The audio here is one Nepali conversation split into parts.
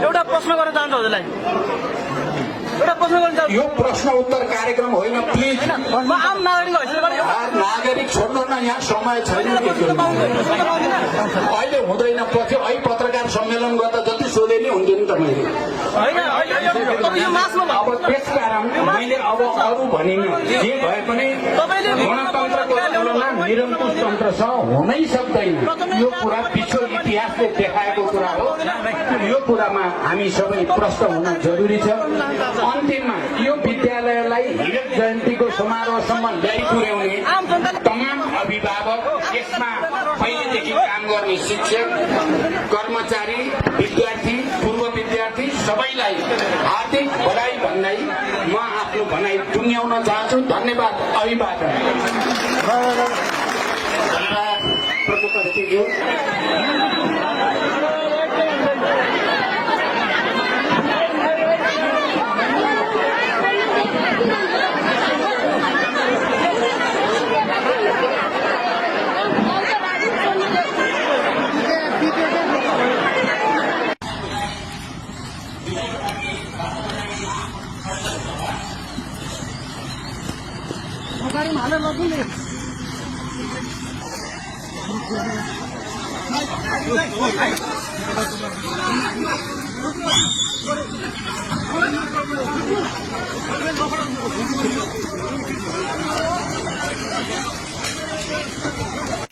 एउटा प्रश्न गर्न चाहन्छु हजुरलाई एउटा प्रश्न गर्न चाहन्छु यो प्रश्न उत्तर कार्यक्रम होइन प्लिज म आम नागरिक हैसियतबाट नागरिक छोड्नु न यहाँ समय छैन अहिले हुँदैन पछि अहिले पत्रकार सम्मेलन गर्दा जति सोधे नि हुन्थ्यो नि तपाईँले होइन तपाईँ यो मासमा अब त्यसकारण मैले अब अरू भनिनँ जे भए पनि गणतन्त्रको तुलना निरङ्कुश तन्त्र छ हुनै सक्दैन यो कुरा विश्व इतिहासले देखाएको कुरा हो यो कुरामा हामी सबै प्रष्ट हुन जरुरी छ अन्तिममा यो विद्यालयलाई हीरक जयन्तीको समारोहसम्म ल्याइ पुर्याउने तमाम अभिभावक यसमा पहिलेदेखि काम गर्ने शिक्षक कर्मचारी विद्यार्थी पूर्व विद्यार्थी सबैलाई हार्दिक बधाई भन्दै म आफ्नो भनाइ टुङ्ग्याउन चाहन्छु धन्यवाद अभिवादन प्रमुख अतिथिज्यू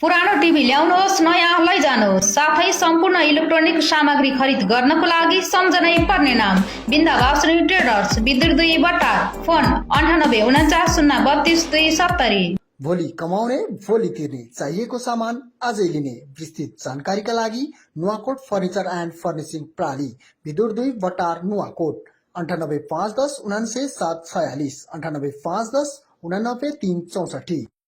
पुरानो टिभी ल्याउनुहोस् नयाँ लैजानुहोस् साथै सम्पूर्ण इलेक्ट्रोनिक सामग्री खरिद गर्नको लागि सम्झनै पर्ने नाम बिन्दा भाउसरी ट्रेडर्स विद्युत 2 बट्टा फोन 9849320270। भोलि कमाउने भोलि तिर्ने चाहिएको सामान आजै लिने विस्तृत जानकारीका लागि नुवाकोट फर्निचर एन्ड फर्निशिङ प्रणाली विद्युत 2 बट्टा नुवाकोट 9851099746 9851099364।